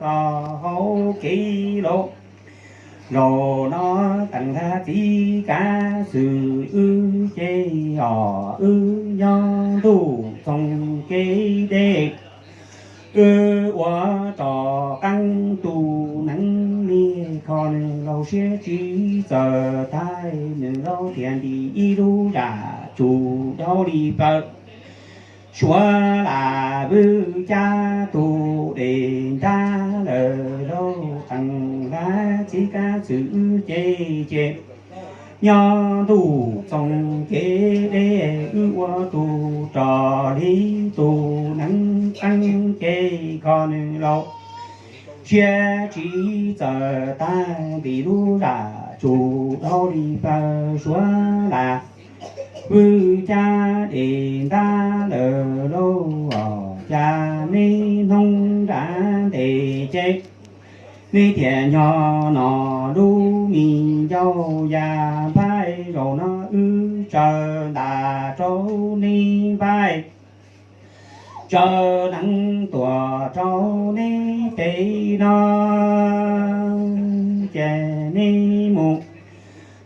txoj hauv kev lauj. Zaum no teem ntag txiv kav xwm wb ces os wb nyob ntuj txoos kev deb. Wb ua rov qeeb tus neev niag kho nws laus siab tsis txawm tag nws laus tias ntim ib lub zam tsum dau li plaws. Suav lam vwj cab tus dej nrab lawm lauj, teem ntag txiv kav xwm wb ces ces nyob ntuj txoos kev deb wb ua tus rog li tus neev qeeb ces kho nws laus siab tsis txawm tag ntim lub zam tsum dau li plaws. Suav lam vwj cab dej nrab lawm lauj, cas neb hnub nrad ntes ces neb thiaj nyob no lub me ncauj ya npaib. Zaum no wb tsaws ntas rau neb npaib, tsaws neev tuam rau neb pem no, ces neb mus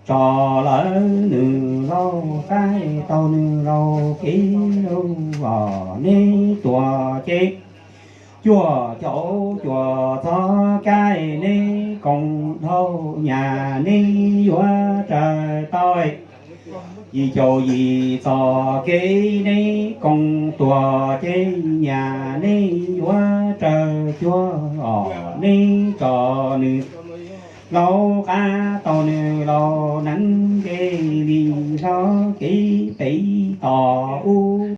tso lawm nws laus qaib tau nws laus kev lauj, neb tuam ces cuaj caum cuaj txoj kev neb koom dhau nyaj neb yuav raws tau. Yim caum yim txoj kev neb koom tuam ces nyaj neb yuav raws cuaj os neb tso nws laus qab tau nws laus neev nce li zog kev pem toj ub.